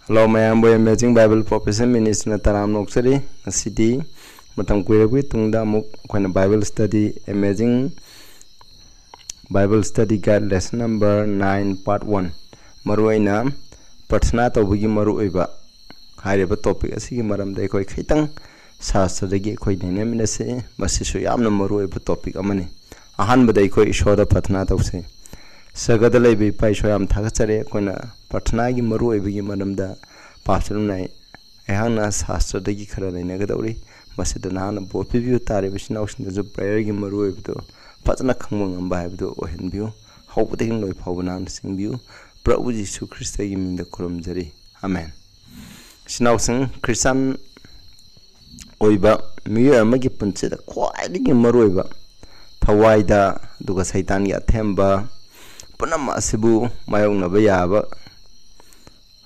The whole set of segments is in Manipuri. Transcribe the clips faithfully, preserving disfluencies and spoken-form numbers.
Hello ꯃꯌꯥꯝꯕꯨ Amazing Bible Professor Ministryꯅ ꯇꯔꯥꯝꯅ ꯑꯣꯛꯆꯔꯤ꯫ ꯉꯁꯤꯗꯤ ꯃꯇꯝ ꯀꯨꯏꯔꯕꯒꯤ ꯇꯨꯡꯗ ꯑꯃꯨꯛ ꯑꯩꯈꯣꯏꯅ Bible study, Amazing Bible Study Guide lesson number nine part one, ꯃꯔꯨꯑꯣꯏꯅ ꯄ꯭ꯔꯊꯅꯥ ꯇꯧꯕꯒꯤ ꯃꯔꯨꯑꯣꯏꯕ ꯍꯥꯏꯔꯤꯕ topic ꯑꯁꯤꯒꯤ ꯃꯔꯝꯗ ꯑꯩꯈꯣꯏ ꯈꯤꯇꯪ ꯁꯥꯁꯇ꯭ꯔꯗꯒꯤ ꯑꯩꯈꯣꯏ ꯅꯩꯅꯃꯤꯟꯅꯁꯤ꯫ ꯃꯁꯤꯁꯨ ꯌꯥꯝꯅ ꯃꯔꯨꯑꯣꯏꯕ topic ꯑꯃꯅꯤ꯫ ꯑꯍꯥꯟꯕꯗ ꯑꯩꯈꯣꯏ ꯏꯁꯣꯔꯗ ꯄ꯭ꯔꯊꯅꯥ ꯇꯧꯁꯤ꯫ ꯁꯔꯒꯗ ꯂꯩꯕ ꯏꯄꯥ ꯏꯁꯣꯔ, ꯌꯥꯝ ꯊꯥꯒꯠꯆꯔꯤ꯫ ꯑꯩꯈꯣꯏꯅ ꯄ꯭ꯔꯊꯅꯥꯒꯤ ꯃꯔꯨꯑꯣꯏꯕꯒꯤ ꯃꯔꯝꯗ ꯄꯥꯁꯇꯔꯅ ꯑꯩꯍꯥꯛꯅ ꯁꯥꯁꯇ꯭ꯔꯗꯒꯤ ꯈꯔ ꯅꯩꯅꯒꯗꯧꯔꯤ꯫ ꯃꯁꯤꯗ ꯅꯍꯥꯛꯅ ꯕꯣꯔ ꯄꯤꯕꯤꯌꯨ꯫ ꯇꯥꯔꯤꯕ ꯏꯆꯤꯟ ꯏꯅꯥꯎꯁꯤꯡꯗꯁꯨ prayerꯒꯤ ꯃꯔꯨꯑꯣꯏꯕꯗꯨ ꯐꯖꯅ ꯈꯪꯕ ꯉꯝꯕ ꯍꯥꯏꯕꯗꯨ ꯑꯣꯏꯍꯟꯕꯤꯌꯨ꯫ ꯍꯧꯕꯗꯒꯤ ꯂꯣꯏ ꯐꯥꯎꯕ ꯅꯍꯥꯛꯅ ꯆꯤꯡꯕꯤꯌꯨ꯫ ꯄ꯭ꯔꯚꯨ ꯖꯤꯁꯨ ꯈ꯭ꯔꯤꯁꯇꯒꯤ ꯃꯤꯡꯗ ꯈꯨꯔꯨꯝꯖꯔꯤ, ꯑꯃꯦꯟ꯫ ꯏꯆꯤꯟ ꯏꯅꯥꯎꯁꯤꯡ, ꯈ꯭ꯔꯤꯁꯇꯥꯟ ꯑꯣꯏꯕ ꯃꯤꯑꯣꯏ ꯑꯃꯒꯤ ꯄꯨꯟꯁꯤꯗ ꯈ꯭ꯋꯥꯏꯗꯒꯤ ꯃꯔꯨꯑꯣꯏꯕ ꯊꯋꯥꯏꯗ, ꯑꯗꯨꯒ ꯁꯩꯇꯥꯟꯒꯤ ꯑꯊꯦꯝꯕ ꯄꯨꯝꯅꯃꯛ ꯑꯁꯤꯕꯨ ꯃꯥꯌꯣꯛꯅꯕ ꯌꯥꯕ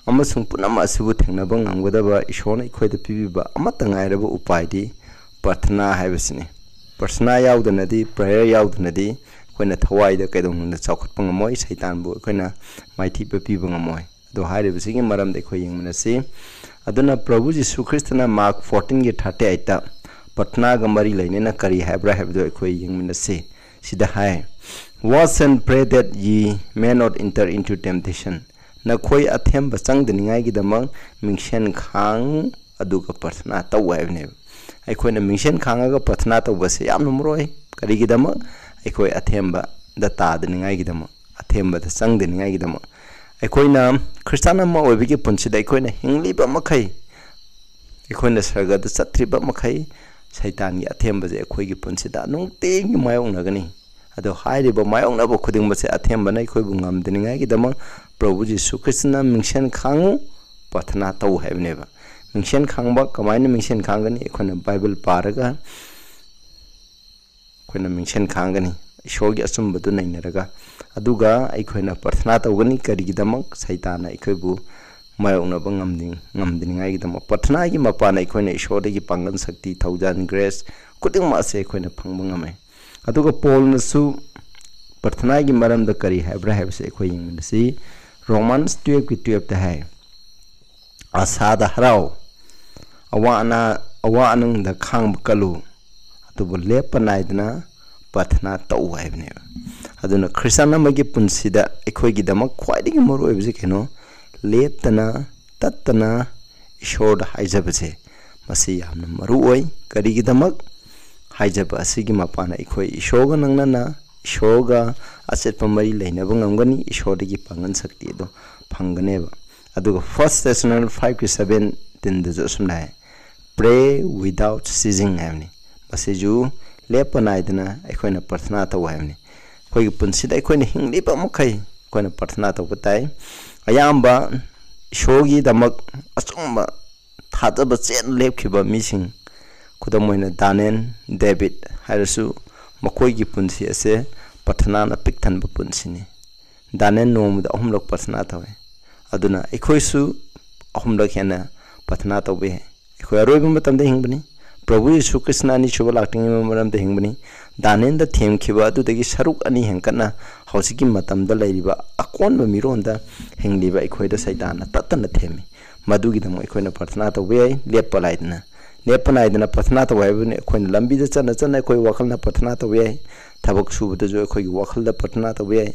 ꯑꯃꯁꯨꯡ ꯄꯨꯝꯅꯃꯛ ꯑꯁꯤꯕꯨ ꯊꯦꯡꯅꯕ ꯉꯝꯒꯗꯕ ꯏꯁꯣꯔꯅ ꯑꯩꯈꯣꯏꯗ ꯄꯤꯕꯤꯕ ꯑꯃꯠꯇ ꯉꯥꯏꯔꯕ ꯎꯄꯥꯏꯗꯤ ꯄ꯭ꯔꯊꯅꯥ ꯍꯥꯏꯕꯁꯤꯅꯤ꯫ ꯄ꯭ꯔꯊꯅꯥ ꯌꯥꯎꯗꯅꯗꯤ, prayer ꯌꯥꯎꯗꯅꯗꯤ ꯑꯩꯈꯣꯏꯅ ꯊꯋꯥꯏꯗ ꯀꯩꯗꯧꯅꯨꯡꯗ ꯆꯥꯎꯈꯠꯄ ꯉꯝꯃꯣꯏ, ꯁꯩꯇꯥꯟꯕꯨ ꯑꯩꯈꯣꯏꯅ ꯃꯥꯏꯊꯤꯕ ꯄꯤꯕ ꯉꯝꯃꯣꯏ꯫ ꯑꯗꯣ ꯍꯥꯏꯔꯤꯕꯁꯤꯒꯤ ꯃꯔꯝꯗ ꯑꯩꯈꯣꯏ ꯌꯦꯡꯃꯤꯟꯅꯁꯤ꯫ ꯑꯗꯨꯅ ꯄ꯭ꯔꯚꯨ ꯖꯤꯁꯨ ꯈ꯭ꯔꯤꯁꯇꯅ Mark fourteenꯒꯤ thirty eightꯇ ꯄ꯭ꯔꯊꯅꯥꯒ ꯃꯔꯤ ꯂꯩꯅꯅ ꯀꯔꯤ ꯍꯥꯏꯕ꯭ꯔꯥ ꯍꯥꯏꯕꯗꯨ ꯑꯩꯈꯣꯏ ꯌꯦꯡꯃꯤꯟꯅꯁꯤ꯫ ꯁꯤꯗ ꯍꯥꯏ, "Watch and pray that ye may not enter into temptation." ꯅꯈꯣꯏ ꯑꯊꯦꯝꯕ ꯆꯪꯗꯅꯤꯡꯉꯥꯏꯒꯤꯗꯃꯛ ꯃꯤꯡꯁꯦꯟ ꯈꯥꯡ, ꯑꯗꯨꯒ ꯄ꯭ꯔꯊꯅꯥ ꯇꯧ ꯍꯥꯏꯕꯅꯦꯕ꯫ ꯑꯩꯈꯣꯏꯅ ꯃꯤꯡꯁꯦꯟ ꯈꯥꯡꯉꯒ ꯄ꯭ꯔꯊꯅꯥ ꯇꯧꯕꯁꯦ ꯌꯥꯝꯅ ꯃꯔꯨ ꯑꯣꯏ꯫ ꯀꯔꯤꯒꯤꯗꯃꯛ? ꯑꯩꯈꯣꯏ ꯑꯊꯦꯝꯕꯗ ꯇꯥꯗꯅꯤꯡꯉꯥꯏꯒꯤꯗꯃꯛ, ꯑꯊꯦꯝꯕꯗ ꯆꯪꯗꯅꯤꯡꯉꯥꯏꯒꯤꯗꯃꯛ꯫ ꯑꯩꯈꯣꯏꯅ ꯈ꯭ꯔꯤꯁꯇꯥꯟ ꯑꯃ ꯑꯣꯏꯕꯒꯤ ꯄꯨꯟꯁꯤꯗ ꯑꯩꯈꯣꯏꯅ ꯍꯤꯡꯂꯤꯕ ꯃꯈꯩ, ꯑꯩꯈꯣꯏꯅ ꯁꯔꯒꯗ ꯆꯠꯇ꯭ꯔꯤꯕ ꯃꯈꯩ, ꯁꯩꯇꯥꯟꯒꯤ ꯑꯊꯦꯝꯕꯁꯦ ꯑꯩꯈꯣꯏꯒꯤ ꯄꯨꯟꯁꯤꯗ ꯅꯨꯡꯇꯤꯒꯤ ꯃꯥꯌꯣꯛꯅꯒꯅꯤ꯫ ꯑꯗꯣ ꯍꯥꯏꯔꯤꯕ ꯃꯥꯌꯣꯛꯅꯕ ꯈꯨꯗꯤꯡꯃꯛꯁꯦ ꯑꯊꯦꯝꯕꯅ ꯑꯩꯈꯣꯏꯕꯨ ꯉꯝꯗꯅꯤꯡꯉꯥꯏꯒꯤꯗꯃꯛ ꯄ꯭ꯔꯚꯨ ꯖꯤꯁꯨ ꯈ꯭ꯔꯤꯁꯇꯅ ꯃꯤꯡꯁꯦꯟ ꯈꯥꯡꯉꯨ, ꯄ꯭ꯔꯊꯅꯥ ꯇꯧ ꯍꯥꯏꯕꯅꯦꯕ꯫ ꯃꯤꯡꯁꯦꯟ ꯈꯥꯡꯕ, ꯀꯃꯥꯏꯅ ꯃꯤꯡꯁꯦꯟ ꯈꯥꯡꯒꯅꯤ? ꯑꯩꯈꯣꯏꯅ ꯕꯥꯏꯕꯜ ꯄꯥꯔꯒ ꯑꯩꯈꯣꯏꯅ ꯃꯤꯡꯁꯦꯟ ꯈꯥꯡꯒꯅꯤ, ꯏꯁꯣꯔꯒꯤ ꯑꯆꯨꯝꯕꯗꯨ ꯅꯩꯅꯔꯒ꯫ ꯑꯗꯨꯒ ꯑꯩꯈꯣꯏꯅ ꯄ꯭ꯔꯊꯅꯥ ꯇꯧꯒꯅꯤ꯫ ꯀꯔꯤꯒꯤꯗꯃꯛ? ꯁꯩꯇꯥꯟꯅ ꯑꯩꯈꯣꯏꯕꯨ ꯃꯥꯌꯣꯛꯅꯕ ꯉꯝꯗꯤ-, ꯉꯝꯗꯅꯤꯡꯉꯥꯏꯒꯤꯗꯃꯛ꯫ ꯄ꯭ꯔꯊꯅꯥꯒꯤ ꯃꯄꯥꯟꯅ ꯑꯩꯈꯣꯏꯅ ꯏꯁꯣꯔꯗꯒꯤ ꯄꯥꯡꯒꯜ, ꯁꯛꯇꯤ, ꯊꯧꯖꯥꯜ, grace ꯈꯨꯗꯤꯡꯃꯛ ꯑꯁꯦ ꯑꯩꯈꯣꯏꯅ ꯐꯪꯕ ꯉꯝꯃꯦ꯫ ꯑꯗꯨꯒ ꯄꯣꯜꯅꯁꯨ ꯄ꯭ꯔꯊꯅꯥꯒꯤ ꯃꯔꯝꯗ ꯀꯔꯤ ꯍꯥꯏꯕ꯭ꯔꯥ ꯍꯥꯏꯕꯁꯤ ꯑꯩꯈꯣꯏ ꯌꯦꯡꯃꯤꯟꯅꯁꯤ꯫ Romans twelveꯀꯤ twelveꯇ ꯍꯥꯏ, ꯑꯁꯥꯗ ꯍꯔꯥꯎ, ꯑꯋꯥ ꯑꯅꯥ, ꯑꯋꯥ ꯑꯅꯪꯗ ꯈꯥꯡꯕ ꯀꯜꯂꯨ, ꯑꯗꯨꯕꯨ ꯂꯦꯞꯄ ꯅꯥꯏꯗꯅ ꯄ꯭ꯔꯊꯅꯥ ꯇꯧ ꯍꯥꯏꯕꯅꯦꯕ꯫ ꯑꯗꯨꯅ ꯈ꯭ꯔꯤꯁꯇꯥꯟ ꯑꯃꯒꯤ ꯄꯨꯟꯁꯤꯗ ꯑꯩꯈꯣꯏꯒꯤꯗꯃꯛ ꯈ꯭ꯋꯥꯏꯗꯒꯤ ꯃꯔꯨ ꯑꯣꯏꯕꯁꯤ ꯀꯩꯅꯣ? ꯂꯦꯞꯇꯅ ꯇꯠꯇꯅ ꯏꯁꯣꯔꯗ ꯍꯥꯏꯖꯕꯁꯦ, ꯃꯁꯤ ꯌꯥꯝꯅ ꯃꯔꯨ ꯑꯣꯏ꯫ ꯀꯔꯤꯒꯤꯗꯃꯛ ꯍꯥꯏꯖꯕ ꯑꯁꯤꯒꯤ ꯃꯄꯥꯟꯅ ꯑꯩꯈꯣꯏ ꯏꯁꯣꯔꯒ ꯅꯛꯅꯅ, ꯏꯁꯣꯔꯒ ꯑꯆꯦꯠꯄ ꯃꯔꯤ ꯂꯩꯅꯕ ꯉꯝꯒꯅꯤ, ꯏꯁꯣꯔꯗꯒꯤ ꯄꯥꯡꯒꯜ ꯁꯛꯇꯤ ꯑꯗꯨ ꯐꯪꯒꯅꯦꯕ꯫ ꯑꯗꯨꯒ First Thessalonians five ꯀꯤ seventeen ꯗꯁꯨ ꯑꯁꯨꯝꯅ ꯍꯥꯏ, "Pray without ceasing" ꯍꯥꯏꯕꯅꯤ꯫ ꯃꯁꯤꯁꯨ ꯂꯦꯞꯄ ꯅꯥꯏꯗꯅ ꯑꯩꯈꯣꯏꯅ ꯄ꯭ꯔꯊꯅꯥ ꯇꯧ ꯍꯥꯏꯕꯅꯤ꯫ ꯑꯩꯈꯣꯏꯒꯤ ꯄꯨꯟꯁꯤꯗ ꯑꯩꯈꯣꯏꯅ ꯍꯤꯡꯂꯤꯕ ꯃꯈꯩ ꯑꯩꯈꯣꯏꯅ ꯄ꯭ꯔꯊꯅꯥ ꯇꯧꯕ ꯇꯥꯏ꯫ ꯑꯌꯥꯝꯕ ꯏꯁꯣꯔꯒꯤꯗꯃꯛ ꯑꯆꯨꯝꯕ ꯊꯥꯖꯕ ꯆꯦꯠꯅ ꯂꯦꯞꯈꯤꯕ ꯃꯤꯁꯤꯡ, ꯈꯨꯗꯝ ꯑꯣꯏꯅ ꯗꯥꯅꯦꯜ, ꯗꯦꯕꯤꯠ ꯍꯥꯏꯔꯁꯨ, ꯃꯈꯣꯏꯒꯤ ꯄꯨꯟꯁꯤ ꯑꯁꯦ ꯄ꯭ꯔꯊꯅꯥꯅ ꯄꯤꯛ ꯊꯟꯕ ꯄꯨꯟꯁꯤꯅꯤ꯫ ꯗꯥꯅꯦꯜ ꯅꯣꯡꯃꯗ ꯑꯍꯨꯝꯂꯛ ꯄ꯭ꯔꯊꯅꯥ ꯇꯧꯏ꯫ ꯑꯗꯨꯅ ꯑꯩꯈꯣꯏꯁꯨ ꯑꯍꯨꯝꯂꯛ ꯍꯦꯟꯅ ꯄ꯭ꯔꯊꯅꯥ ꯇꯧꯕ ꯌꯥꯏ꯫ ꯑꯩꯈꯣꯏ ꯑꯔꯣꯏꯕ ꯃꯇꯝꯗ ꯍꯤꯡꯕꯅꯤ꯫ ꯄ꯭ꯔꯚꯨ ꯌꯤꯁꯨ ꯈ꯭ꯔꯤꯁꯅ ꯑꯅꯤꯁꯨꯕ ꯂꯥꯛꯇ꯭ꯔꯤꯉꯩ ꯃꯔꯝꯗ ꯍꯤꯡꯕꯅꯤ꯫ ꯗꯥꯅꯦꯜꯗ ꯊꯦꯝꯈꯤꯕ ꯑꯗꯨꯗꯒꯤ ꯁꯔꯨꯛ ꯑꯅꯤ ꯍꯦꯟꯀꯠꯅ ꯍꯧꯖꯤꯛꯀꯤ ꯃꯇꯝꯗ ꯂꯩꯔꯤꯕ ꯑꯀꯣꯟꯕ ꯃꯤꯔꯣꯟꯗ ꯍꯤꯡꯂꯤꯕ ꯑꯩꯈꯣꯏꯗ ꯁꯩꯇꯥꯟꯅ ꯇꯠꯇꯅ ꯊꯦꯝꯃꯤ꯫ ꯃꯗꯨꯒꯤꯗꯃꯛ ꯑꯩꯈꯣꯏꯅ ꯄ꯭ꯔꯊꯅꯥ ꯇꯧꯕ ꯌꯥꯏ, ꯂꯦꯞꯄ ꯂꯥꯏꯗꯅ꯫ ꯂꯦꯞꯄ ꯅꯥꯏꯗꯅ ꯄ꯭ꯔꯊꯅꯥ ꯇꯧꯕ ꯍꯥꯏꯕꯅꯤ ꯑꯩꯈꯣꯏꯅ ꯂꯝꯕꯤꯗ ꯆꯠꯅ ꯆꯠꯅ ꯑꯩꯈꯣꯏ ꯋꯥꯈꯜꯅ ꯄ꯭ꯔꯊꯅꯥ ꯇꯧꯕ ꯌꯥꯏ, ꯊꯕꯛ ꯁꯨꯕꯗꯁꯨ ꯑꯩꯈꯣꯏꯒꯤ ꯋꯥꯈꯜꯗ ꯄ꯭ꯔꯊꯅꯥ ꯇꯧꯕ ꯌꯥꯏ꯫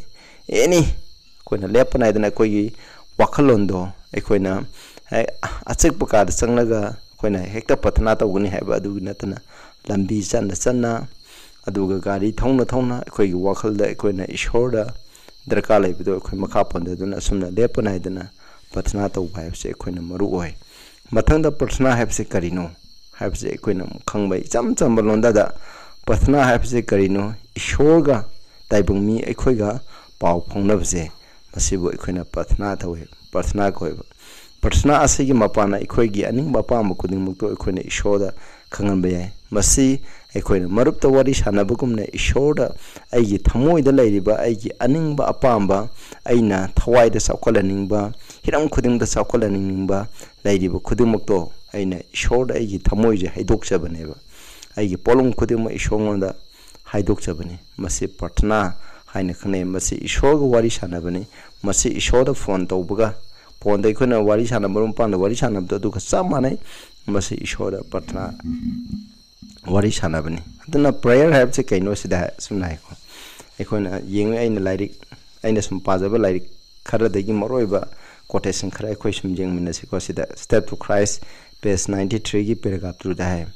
ꯑꯦꯅꯤ ꯑꯩꯈꯣꯏꯅ ꯂꯦꯞꯄ ꯅꯥꯏꯗꯅ ꯑꯩꯈꯣꯏꯒꯤ ꯋꯥꯈꯜꯂꯣꯟꯗꯣ ꯑꯩꯈꯣꯏꯅ ꯍꯦꯛ ꯑꯆꯤꯛꯄ ꯀꯥꯗ ꯆꯪꯂꯒ ꯑꯩꯈꯣꯏꯅ ꯍꯦꯛꯇ ꯄ꯭ꯔꯊꯅꯥ ꯇꯧꯒꯅꯤ ꯍꯥꯏꯕ ꯑꯗꯨꯒꯤ ꯅꯠꯇꯅ, ꯂꯝꯕꯤ ꯆꯠꯅ ꯆꯠꯅ, ꯑꯗꯨꯒ ꯒꯥꯔꯤ ꯊꯧꯅ ꯊꯧꯅ ꯑꯩꯈꯣꯏꯒꯤ ꯋꯥꯈꯜꯗ ꯑꯩꯈꯣꯏꯅ ꯏꯁꯣꯔꯗ ꯗꯔꯀꯥꯔ ꯂꯩꯕꯗꯣ ꯑꯩꯈꯣꯏ ꯃꯈꯥ ꯄꯣꯟꯗꯗꯨꯅ ꯑꯁꯨꯝꯅ ꯂꯦꯞꯄ ꯅꯥꯏꯗꯅ ꯄ꯭ꯔꯊꯅꯥ ꯇꯧꯕ ꯍꯥꯏꯕꯁꯦ ꯑꯩꯈꯣꯏꯅ ꯃꯔꯨ ꯑꯣꯏ꯫ ꯃꯊꯪꯗ ꯄ꯭ꯔꯊꯅꯥ ꯍꯥꯏꯕꯁꯦ ꯀꯔꯤꯅꯣ ꯍꯥꯏꯕꯁꯦ ꯑꯩꯈꯣꯏꯅ ꯑꯃꯨꯛ ꯈꯪꯕ ꯏꯆꯝ ꯆꯝꯕ ꯂꯣꯟꯗꯗ, ꯄ꯭ꯔꯊꯅꯥ ꯍꯥꯏꯕꯁꯦ ꯀꯔꯤꯅꯣ? ꯏꯁꯣꯔꯒ ꯇꯥꯏꯕꯪ ꯃꯤ ꯑꯩꯈꯣꯏꯒ ꯄꯥꯎ ꯐꯥꯎꯅꯕꯁꯦ, ꯃꯁꯤꯕꯨ ꯑꯩꯈꯣꯏꯅ ꯄ꯭ꯔꯊꯅꯥ ꯇꯧꯏ, ꯄ꯭ꯔꯊꯅꯥ ꯀꯧꯏꯕ꯫ ꯄ꯭ꯔꯊꯅꯥ ꯑꯁꯤꯒꯤ ꯃꯄꯥꯟꯅ ꯑꯩꯈꯣꯏꯒꯤ ꯑꯅꯤꯡꯕ ꯑꯄꯥꯝꯕ ꯈꯨꯗꯤꯡꯃꯛꯇꯨ ꯑꯩꯈꯣꯏꯅ ꯏꯁꯣꯔꯗ ꯈꯪꯍꯟꯕ ꯌꯥꯏ꯫ ꯃꯁꯤ ꯑꯩꯈꯣꯏꯅ ꯃꯔꯨꯞꯇ ꯋꯥꯔꯤ ꯁꯥꯟꯅꯕꯒꯨꯝꯅ ꯏꯁꯣꯔꯗ ꯑꯩꯒꯤ ꯊꯃꯣꯏꯗ ꯂꯩꯔꯤꯕ ꯑꯩꯒꯤ ꯑꯅꯤꯡꯕ ꯑꯄꯥꯝꯕ, ꯑꯩꯅ ꯊꯋꯥꯏꯗ ꯆꯥꯎꯈꯠꯍꯟꯅꯤꯡꯕ, ꯍꯤꯔꯝ ꯈꯨꯗꯤꯡꯃꯛꯇ ꯆꯥꯎꯈꯠꯍꯟꯅꯤꯡꯕ ꯂꯩꯔꯤꯕ ꯈꯨꯗꯤꯡꯃꯛꯇꯣ ꯑꯩꯅ ꯏꯁꯣꯔꯗ ꯑꯩꯒꯤ ꯊꯃꯣꯏꯁꯦ ꯍꯩꯗꯣꯛꯆꯕꯅꯦꯕ꯫ ꯑꯩꯒꯤ ꯄꯣꯠꯂꯨꯝ ꯈꯨꯗꯤꯡꯃꯛ ꯏꯁꯣꯔꯉꯣꯟꯗ ꯍꯥꯏꯗꯣꯛꯆꯕꯅꯤ꯫ ꯃꯁꯤ ꯄ꯭ꯔꯊꯅꯥ ꯍꯥꯏꯅ ꯈꯪꯅꯩ꯫ ꯃꯁꯤ ꯏꯁꯣꯔꯒ ꯋꯥꯔꯤ ꯁꯥꯟꯅꯕꯅꯤ꯫ ꯃꯁꯤ ꯏꯁꯣꯔꯗ ꯐꯣꯟ ꯇꯧꯕꯒ ꯐꯣꯟꯗ ꯑꯩꯈꯣꯏꯅ ꯋꯥꯔꯤ ꯁꯥꯟꯅꯕ, ꯃꯔꯨꯞ ꯃꯄꯥꯡꯗ ꯋꯥꯔꯤ ꯁꯥꯟꯅꯕꯗꯣ ꯑꯗꯨꯒ ꯆꯞ ꯃꯥꯟꯅꯩ꯫ ꯃꯁꯤ ꯏꯁꯣꯔꯗ ꯄ꯭ꯔꯊꯅꯥ ꯋꯥꯔꯤ ꯁꯥꯟꯅꯕꯅꯤ꯫ ꯑꯗꯨꯅ ꯄ꯭ꯔꯦꯌꯔ ꯍꯥꯏꯕꯁꯦ ꯀꯩꯅꯣ ꯁꯤꯗ ꯍꯥꯏ-, ꯁꯨꯝ ꯍꯥꯏꯀꯣ, ꯑꯩꯈꯣꯏꯅ ꯌꯦꯡꯉꯨ, ꯑꯩꯅ ꯂꯥꯏꯔꯤꯛ, ꯑꯩꯅ ꯁꯨꯝ ꯄꯥꯖꯕ ꯂꯥꯏꯔꯤꯛ ꯈꯔꯗꯒꯤ ꯃꯔꯨꯑꯣꯏꯕ ꯀꯣꯇꯦꯁꯟ ꯈꯔ ꯑꯩꯈꯣꯏ ꯁꯨꯝ ꯌꯦꯡꯃꯤꯟꯅꯁꯤꯀꯣ꯫ ꯁꯤꯗ Step to Christ, page ninety three ꯒꯤ paragraph two the high,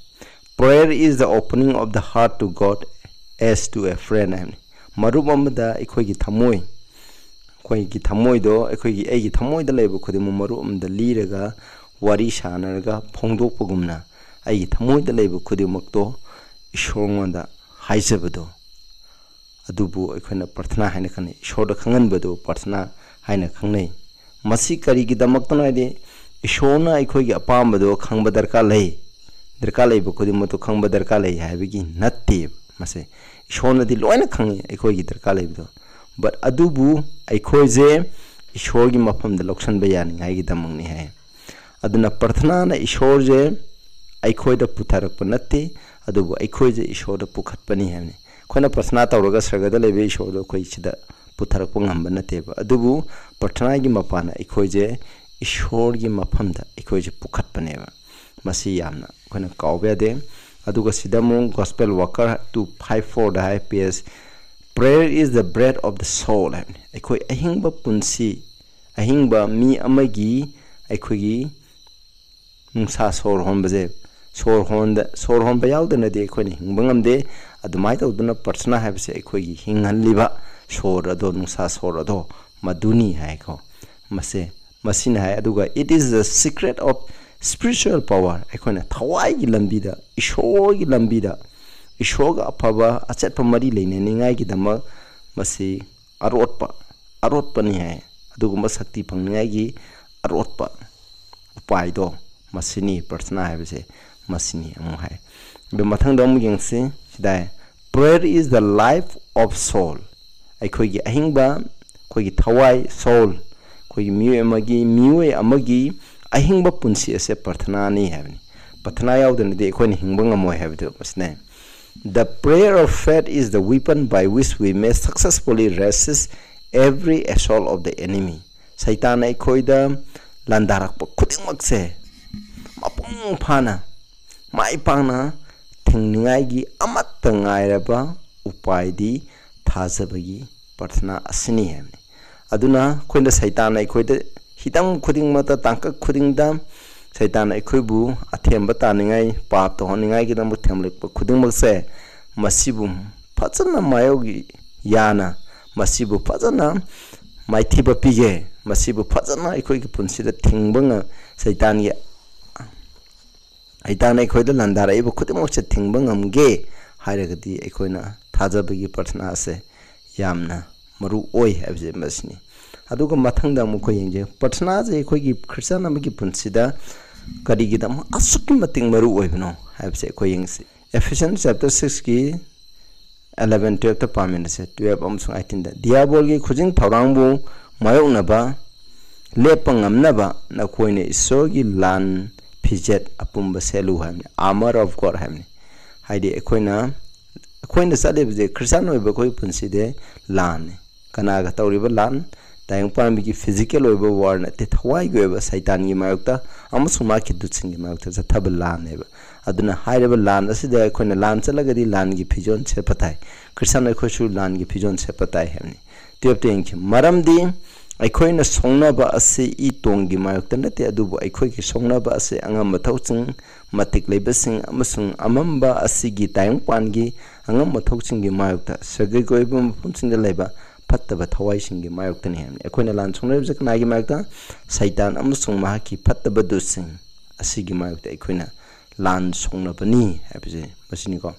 "Prayer is the opening of the heart to God as to a friend" ꯍꯥꯏꯕꯅꯤ꯫ ꯃꯔꯨꯞ ꯑꯃꯗ ꯑꯩꯈꯣꯏꯒꯤ ꯊꯃꯣꯏ, ꯑꯩꯈꯣꯏꯒꯤ ꯊꯃꯣꯏꯗꯣ, ꯑꯩꯈꯣꯏꯒꯤ, ꯑꯩꯒꯤ ꯊꯃꯣꯏꯗ ꯂꯩꯕ ꯈꯨꯗꯤꯡꯃꯛ ꯃꯔꯨꯞ ꯑꯃꯗ ꯂꯤꯔꯒ, ꯋꯥꯔꯤ ꯁꯥꯟꯅꯔꯒ ꯐꯣꯡꯗꯣꯛꯄꯒꯨꯝꯅ, ꯑꯩꯒꯤ ꯊꯃꯣꯏꯗ ꯂꯩꯕ ꯈꯨꯗꯤꯡꯃꯛꯇꯣ ꯏꯁꯣꯔꯉꯣꯟꯗ ꯍꯥꯏꯖꯕꯗꯣ, ꯑꯗꯨꯕꯨ ꯑꯩꯈꯣꯏꯅ ꯄ꯭ꯔꯊꯅꯥ ꯍꯥꯏꯅ ꯈꯪꯅꯩ꯫ ꯏꯁꯣꯔꯗ ꯈꯪꯍꯟꯕꯗꯨ ꯄ꯭ꯔꯊꯅꯥ ꯍꯥꯏꯅ ꯈꯪꯅꯩ꯫ ꯃꯁꯤ ꯀꯔꯤꯒꯤꯗꯃꯛꯇꯅꯣ ꯍꯥꯏꯗꯤ, ꯏꯁꯣꯔꯅ ꯑꯩꯈꯣꯏꯒꯤ ꯑꯄꯥꯝꯕꯗꯣ ꯈꯪꯕ ꯗꯔꯀꯥꯔ ꯂꯩ꯫ ꯗꯔꯀꯥꯔ ꯂꯩꯕ ꯈꯨꯗꯤꯡꯃꯛꯇꯣ ꯈꯪꯕ ꯗꯔꯀꯥꯔ ꯂꯩ ꯍꯥꯏꯕꯒꯤ ꯅꯠꯇꯦꯕ꯫ ꯃꯁꯦ ꯏꯁꯣꯔꯅꯗꯤ ꯂꯣꯏꯅ ꯈꯪꯉꯤ ꯑꯩꯈꯣꯏꯒꯤ ꯗꯔꯀꯥꯔ ꯂꯩꯕꯗꯣ, but ꯑꯗꯨꯕꯨ ꯑꯩꯈꯣꯏꯁꯦ ꯏꯁꯣꯔꯒꯤ ꯃꯐꯝꯗ ꯂꯧꯁꯤꯟꯕ ꯌꯥꯅꯤꯡꯉꯥꯏꯒꯤꯗꯃꯛꯅꯤ ꯍꯥꯏ꯫ ꯑꯗꯨꯅ ꯄ꯭ꯔꯊꯅꯥꯅ ꯏꯁꯣꯔꯁꯦ ꯑꯩꯈꯣꯏꯗ ꯄꯨꯊꯔꯛꯄ ꯅꯠꯇꯦ, ꯑꯗꯨꯕꯨ ꯑꯩꯈꯣꯏꯁꯦ ꯏꯁꯣꯔꯗ ꯄꯨꯈꯠꯄꯅꯤ ꯍꯥꯏꯕꯅꯤ꯫ ꯑꯩꯈꯣꯏꯅ ꯄ꯭ꯔꯊꯅꯥ ꯇꯧꯔꯒ ꯁꯔꯒꯗ ꯂꯩꯕ ꯏꯁꯣꯔꯗꯣ ꯑꯩꯈꯣꯏ ꯁꯤꯗ ꯄꯨꯊꯔꯛꯄ ꯉꯝꯕ ꯅꯠꯇꯦꯕ꯫ ꯑꯗꯨꯕꯨ ꯄ꯭ꯔꯊꯅꯥꯒꯤ ꯃꯄꯥꯟꯅ ꯑꯩꯈꯣꯏꯁꯦ ꯏꯁꯣꯔꯒꯤ ꯃꯐꯝꯗ ꯑꯩꯈꯣꯏꯁꯦ ꯄꯨꯈꯠꯄꯅꯦꯕ꯫ ꯃꯁꯤ ꯌꯥꯝꯅ ꯑꯩꯈꯣꯏꯅ ꯀꯥꯎꯕ ꯌꯥꯗꯦ꯫ ꯑꯗꯨꯒ ꯁꯤꯗ ꯑꯃꯨꯛ Gospel Worker two five four the high, page, "Prayer is the breath of the soul" ꯍꯥꯏꯕꯅꯤ꯫ ꯑꯩꯈꯣꯏ ꯑꯍꯤꯡꯕ ꯄꯨꯟꯁꯤ, ꯑꯍꯤꯡꯕ ꯃꯤ ꯑꯃꯒꯤ ꯑꯩꯈꯣꯏꯒꯤ ꯅꯨꯡꯁꯥ ꯁꯣꯔ ꯍꯣꯟꯕꯁꯦ, ꯁꯣꯔ ꯍꯣꯟꯗ, ꯁꯣꯔ ꯍꯣꯟꯕ ꯌꯥꯎꯗꯅꯗꯤ ꯑꯩꯈꯣꯏꯅ ꯍꯤꯡꯕ ꯉꯝꯗꯦ꯫ ꯑꯗꯨꯃꯥꯏꯅ ꯇꯧꯗꯅ ꯄ꯭ꯔꯊꯅꯥ ꯍꯥꯏꯕꯁꯦ ꯑꯩꯈꯣꯏꯒꯤ ꯍꯤꯡꯍꯜꯂꯤꯕ ꯁꯣꯔ ꯑꯗꯣ, ꯅꯨꯡꯁꯥ ꯁꯣꯔ ꯑꯗꯣ, ꯃꯗꯨꯅꯤ ꯍꯥꯏꯀꯣ꯫ ꯃꯁꯦ, ꯃꯁꯤꯅ ꯍꯥꯏ꯫ ꯑꯗꯨꯒ "It is the secret of spiritual power", ꯑꯩꯈꯣꯏꯅ ꯊꯋꯥꯏꯒꯤ ꯂꯝꯕꯤꯗ, ꯏꯁꯣꯔꯒꯤ ꯂꯝꯕꯤꯗ, ꯏꯁꯣꯔꯒ ꯑꯐꯕ ꯑꯆꯠꯄ ꯃꯔꯤ ꯂꯩꯅꯅꯤꯡꯉꯥꯏꯒꯤꯗꯃꯛ ꯃꯁꯤ ꯑꯔꯣꯠꯄ, ꯑꯔꯣꯠꯄꯅꯤ ꯍꯥꯏ꯫ ꯑꯗꯨꯒꯨꯝꯕ ꯁꯛꯇꯤ ꯐꯪꯅꯤꯡꯉꯥꯏꯒꯤ ꯑꯔꯣꯠꯄ ꯎꯄꯥꯏꯗꯣ ꯃꯁꯤꯅꯤ, ꯄ꯭ꯔꯊꯅꯥ ꯍꯥꯏꯕꯁꯦ ꯃꯁꯤꯅꯤ ꯑꯃꯨꯛ ꯍꯥꯏ꯫ ꯑꯗꯨ ꯃꯊꯪꯗ ꯑꯃꯨꯛ ꯌꯦꯡꯁꯤ꯫ ꯁꯤꯗ ꯍꯥꯏ, "Prayer is the life of soul", ꯑꯩꯈꯣꯏꯒꯤ ꯑꯍꯤꯡꯕ, ꯑꯩꯈꯣꯏꯒꯤ ꯊꯋꯥꯏ, soul, ꯑꯩꯈꯣꯏꯒꯤ ꯃꯤꯑꯣꯏ ꯑꯃꯒꯤ, ꯃꯤꯑꯣꯏ ꯑꯃꯒꯤ ꯑꯍꯤꯡꯕ ꯄꯨꯟꯁꯤ ꯑꯁꯦ ꯄ꯭ꯔꯊꯅꯥꯅꯤ ꯍꯥꯏꯕꯅꯤ꯫ ꯄ꯭ꯔꯊꯅꯥ ꯌꯥꯎꯗꯅꯗꯤ ꯑꯩꯈꯣꯏꯅ ꯍꯤꯡꯕ ꯉꯝꯃꯣꯏ ꯍꯥꯏꯕꯗꯨ ꯃꯁꯤꯅꯦ꯫ "The prayer of faith is the weapon by which we may successfully resist every assault of the enemy." ꯁꯩꯇꯥꯟꯅ ꯑꯩꯈꯣꯏꯗ ꯂꯥꯟꯗꯥꯔꯛꯄ ꯈꯨꯗꯤꯡꯃꯛꯁꯦ ꯃꯄꯨꯡ ꯐꯥꯅ ꯃꯥꯏ ꯄꯥꯛꯅ ꯊꯤꯡꯅꯤꯡꯉꯥꯏꯒꯤ ꯑꯃꯠꯇ ꯉꯥꯏꯔꯕ ꯎꯄꯥꯏꯗꯤ ꯊꯥꯖꯕꯒꯤ ꯄ꯭ꯔꯊꯅꯥ ꯑꯁꯤꯅꯤ ꯍꯥꯏꯕꯅꯤ꯫ ꯑꯗꯨꯅ ꯑꯩꯈꯣꯏꯅ ꯁꯩꯇꯥꯟꯅ ꯑꯩꯈꯣꯏꯗ ꯍꯤꯔꯝ ꯈꯨꯗꯤꯡꯃꯛꯇ, ꯇꯥꯡꯀꯛ ꯈꯨꯗꯤꯡꯗ ꯁꯩꯇꯥꯟꯅ ꯑꯩꯈꯣꯏꯕꯨ ꯑꯊꯦꯝꯕ ꯇꯥꯅꯤꯡꯉꯥꯏ, ꯄꯥꯞ ꯇꯧꯍꯟꯅꯤꯡꯉꯥꯏꯒꯤꯗꯃꯛ ꯊꯦꯝꯂꯛꯄ ꯈꯨꯗꯤꯡꯃꯛꯁꯦ ꯃꯁꯤꯕꯨ ꯐꯖꯅ ꯃꯥꯌꯣꯛ ꯌꯥꯅ, ꯃꯁꯤꯕꯨ ꯐꯖꯅ ꯃꯥꯏꯊꯤꯕ ꯄꯤꯒꯦ, ꯃꯁꯤꯕꯨ ꯐꯖꯅ ꯑꯩꯈꯣꯏꯒꯤ ꯄꯨꯟꯁꯤꯗ ꯊꯤꯡꯕ ꯉ-, ꯁꯩꯇꯥꯟꯒꯤ, ꯁꯩꯇꯥꯟꯅ ꯑꯩꯈꯣꯏꯗ ꯂꯥꯟꯗꯥꯔꯛꯏꯕ ꯈꯨꯗꯤꯡꯃꯛꯁꯦ ꯊꯤꯡꯕ ꯉꯝꯒꯦ ꯍꯥꯏꯔꯒꯗꯤ ꯑꯩꯈꯣꯏꯅ ꯊꯥꯖꯕꯒꯤ ꯄ꯭ꯔꯊꯅꯥꯁꯦ ꯌꯥꯝꯅ ꯃꯔꯨ ꯑꯣꯏ ꯍꯥꯏꯕꯁꯦ ꯃꯁꯤꯅꯤ꯫ ꯑꯗꯨꯒ ꯃꯊꯪꯗ ꯑꯃꯨꯛ ꯑꯩꯈꯣꯏ ꯌꯦꯡꯖꯩ, ꯄ꯭ꯔꯊꯅꯥꯁꯦ ꯑꯩꯈꯣꯏꯒꯤ ꯈ꯭ꯔꯤꯁꯇꯥꯟ ꯑꯃꯒꯤ ꯄꯨꯟꯁꯤꯗ ꯀꯔꯤꯒꯤꯗꯃꯛ ꯑꯁꯨꯛꯀꯤ ꯃꯇꯤꯛ ꯃꯔꯨ ꯑꯣꯏꯕꯅꯣ ꯍꯥꯏꯕꯁꯦ ꯑꯩꯈꯣꯏ ꯌꯦꯡꯁꯤ꯫ Ephesians chapter sixꯀꯤ eleven, twelveꯇ ꯄꯥꯃꯤꯟꯅꯁꯦ, twelve ꯑꯃꯁꯨꯡ eighteenꯗ꯫ "ꯗꯤꯌꯥꯕꯣꯜꯒꯤ ꯈꯨꯖꯤꯡ ꯊꯧꯔꯥꯡꯕꯨ ꯃꯥꯌꯣꯛꯅꯕ ꯂꯦꯞꯄ ꯉꯝꯅꯕ ꯅꯈꯣꯏꯅ ꯏꯁꯣꯔꯒꯤ ꯂꯥꯟ ꯐꯤꯖꯦꯠ ꯑꯄꯨꯝꯕ ꯁꯦꯠꯂꯨ" ꯍꯥꯏꯕꯅꯤ, armor of God ꯍꯥꯏꯕꯅꯤ꯫ ꯍꯥꯏꯗꯤ ꯑꯩꯈꯣꯏꯅ, ꯑꯩꯈꯣꯏꯅ ꯆꯠꯂꯤꯕꯁꯦ, ꯈ꯭ꯔꯤꯁꯇꯥꯟ ꯑꯣꯏꯕ ꯑꯩꯈꯣꯏꯒꯤ ꯄꯨꯟꯁꯤꯗꯤ ꯂꯥꯟꯅꯤ꯫ ꯀꯅꯥꯒ ꯇꯧꯔꯤꯕ ꯂꯥꯟ? ꯇꯥꯏꯕꯪ ꯄꯥꯟꯕꯒꯤ physical ꯑꯣꯏꯕ war ꯅꯠꯇꯦ, ꯊꯋꯥꯏꯒꯤ ꯑꯣꯏꯕ ꯁꯩꯇꯥꯟꯒꯤ ꯃꯥꯌꯣꯛꯇ ꯑꯃꯁꯨꯡ ꯃꯥꯒꯤ ꯗꯨꯠꯁꯤꯡꯒꯤ ꯃꯥꯌꯣꯛꯇ ꯆꯠꯊꯕ ꯂꯥꯟꯅꯦꯕ꯫ ꯑꯗꯨꯅ ꯍꯥꯏꯔꯤꯕ ꯂꯥꯟ ꯑꯁꯤꯗ ꯑꯩꯈꯣꯏꯅ ꯂꯥꯟ ꯆꯠꯂꯒꯗꯤ ꯂꯥꯟꯒꯤ ꯐꯤꯖꯣꯜ ꯁꯦꯠꯄ ꯇꯥꯏ꯫ ꯈ꯭ꯔꯤꯁꯇꯥꯟ ꯑꯩꯈꯣꯏꯁꯨ ꯂꯥꯟꯒꯤ ꯐꯤꯖꯣꯜ ꯁꯦꯠꯄ ꯇꯥꯏ ꯍꯥꯏꯕꯅꯤ꯫ Twelveꯇ ꯌꯦꯡꯈꯤ, "ꯃꯔꯝꯗꯤ ꯑꯩꯈꯣꯏꯅ ꯁꯣꯛꯅꯕ ꯑꯁꯤ ꯏ ꯇꯣꯡꯒꯤ ꯃꯥꯌꯣꯛꯇ ꯅꯠꯇꯦ, ꯑꯗꯨꯕꯨ ꯑꯩꯈꯣꯏꯒꯤ ꯁꯣꯛꯅꯕ ꯑꯁꯤ ꯑꯉꯝꯕ ꯊꯧꯁꯤꯡ, ꯃꯇꯤꯛ ꯂꯩꯕꯁꯤꯡ ꯑꯃꯁꯨꯡ ꯑꯃꯝꯕ ꯑꯁꯤꯒꯤ ꯇꯥꯏꯕꯪꯄꯥꯟꯒꯤ ꯑꯉꯝꯕ ꯊꯧꯁꯤꯡꯒꯤ ꯃꯥꯌꯣꯛꯇ, ꯁꯔꯒꯒꯤ ꯑꯣꯏꯕ ꯃꯐꯝꯁꯤꯡꯗ ꯂꯩꯕ ꯐꯠꯇꯕ ꯊꯋꯥꯏꯁꯤꯡꯒꯤ ꯃꯥꯌꯣꯛꯇꯅꯤ" ꯍꯥꯏꯕꯅꯤ꯫ ꯑꯩꯈꯣꯏꯅ ꯂꯥꯟ ꯁꯣꯛꯅꯔꯤꯕꯁꯦ ꯀꯅꯥꯒꯤ ꯃꯥꯌꯣꯛꯇ? ꯁꯩꯇꯥꯟ ꯑꯃꯁꯨꯡ ꯃꯍꯥꯛꯀꯤ ꯐꯠꯇꯕ ꯗꯨꯠꯁꯤꯡ ꯑꯁꯤꯒꯤ ꯃꯥꯌꯣꯛꯇ ꯑꯩꯈꯣꯏꯅ ꯂꯥꯟ ꯁꯣꯛꯅꯕꯅꯤ ꯍꯥꯏꯕꯁꯦ ꯃꯁꯤꯅꯤꯀꯣ꯫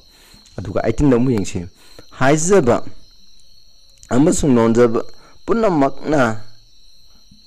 ꯑꯗꯨꯒ eighteenꯗ ꯑꯃꯨꯛ ꯌꯦꯡꯁꯤ꯫ "ꯍꯥꯏꯖꯕ ꯑꯃꯁꯨꯡ ꯅꯣꯟꯖꯕ ꯄꯨꯝꯅꯃꯛꯅ,